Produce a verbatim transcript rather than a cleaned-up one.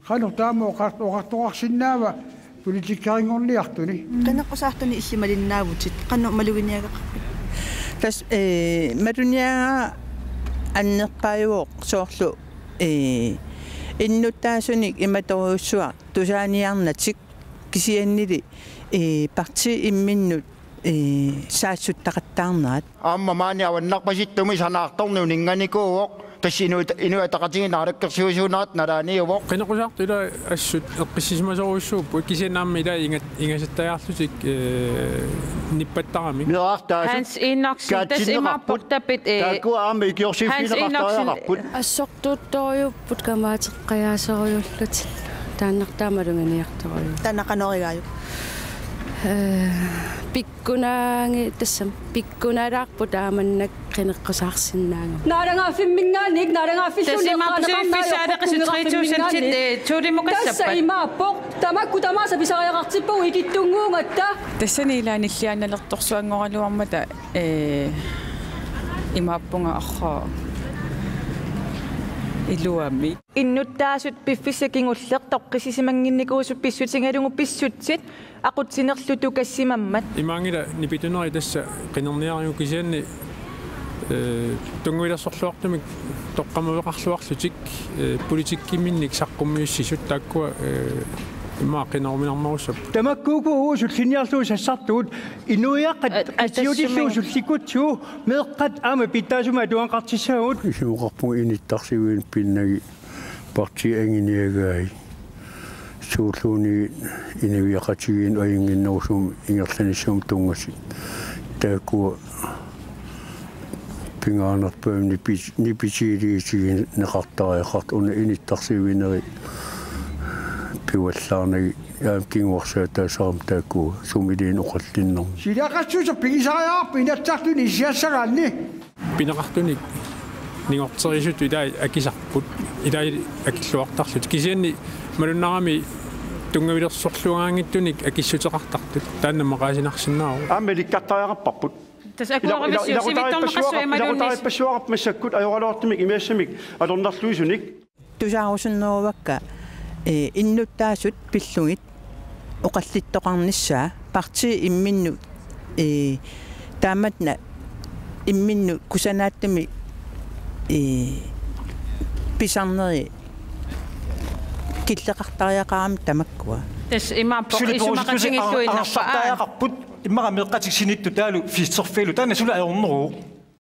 Qanoq taama oqar-, oqartoqarsinnaava politikerinngorniartuni? Qineqqusaartuni illit malinnaavutit, qanoq maluginiagaqarpit? Tassa, ee, malunniagara annerpaajuvoq soorlu, ee, innuttaasunik imatorujussuaq tusaaniarnatik kisiannili, ee, partiit imminnut, ee, saassuttaqattaarnerat. Aamma maani avannarpasittumik sanaartorneq uninnganikuuvoq, tassa Inuit-, Inuit Ataqatigiit naalakkersuisuunerat nalaaniuvoq. Qineqqusaartut ila assut eqqissisimasorujussuupput, kisianni aamma ila ingat-, ingasattajaarlutik, ee, nippattaramik. Meerartaasut Hans Enoksen, tassa kaatsinneqarput. Imaappoq tapit, ee, taakku aamma ikiorsiiffigineqartariaqarput. Hans Enoksen. Assortuuttorujuupput kamaateqqajaasorujullutik. Taannartaa maluginiartorujuuvoq. Taanna qanoq igaajuk? Ee, pikkunaangi-, tassami pikkunalaarput taamannak qineqqusaarsinnaagami. Naalagaaffimminngaanniit, naalagaaffilluunniit. Tassa imaappoq suliffissaaleqisoq tre tusind, ee, tuulimukassapput. Tassa imaappoq, tamakku tamaasa pisariaqartippagut ikittunnguugatta. Tassani ila nilliannalertorsuanngoraluarmata, ee, imaappunga arraa iluamik. Innuttaasut piffissaq kingulleq toqqissisimannginnikuusupput pissutigalugu pissutsit aqutsinerlu tukassimammat. Imaanngilaq nipitunerit tassa qinerniarigut kisianni, ee, tunngavilersorluartumik toqqammaveqarluarlutik, ee, politikkiminnik saqqummiussisut taakkua, ee, immaqa qineruminarnerussapput. Tamakkuuku uagut sullinniarlugu sassartugut inuiaqqat. At-, qitsiutillugu atassumigut sullikkutsigu meeqqat aamma pitsaasumik atugaqartissavagut. Isumaqarpunga inittarsiviit pinnagit partiit anguniagai. Suulluunniit inaviaqatigiinnut ajunnginnerusumik ingerlanissamut tunngasut. Taakkua pingaarnerpaamik nipi-, nipitigileqatigineqartariaqartut una inittarsiviinerit pivallaarnagit aamma kinguarsaataasarami taakkua sumiliineq oqallinnermi. Silaqqassuseq pigisariaqarpoq Inatsisartuni issiassagaanni. Pineqartunik ningorterisutut ilai akisarput, ilai akilluartarlutik. Kisianni malunnarami tunngavilersorluagaanngitsunik akissuteqartartut. Taanna maqaasinarsinnaavoq. Aamma ilikkartariaqarparput. Tassa akuerivissiu sivitsorneqassuit imaluunniit. Ilaqutariippassuaqarpoq massakkut ajoraluartumik imigassamik atornerluisunik. Tusaarusunneruvakka, ee, innuttaasut pillugit oqallittoqarnissaa partiit imminnut, ee, taamatut imminnut kusanaatsumik, ee, pisarnerit killeqartariaqaramik tamakkua. Tassa imaappoq isumaqatigiilluinnarpaa. Arsaartariaqarput immaqa meeqqatik sinittut taavalu fisterfiillu taanna suli ajorneruvoq.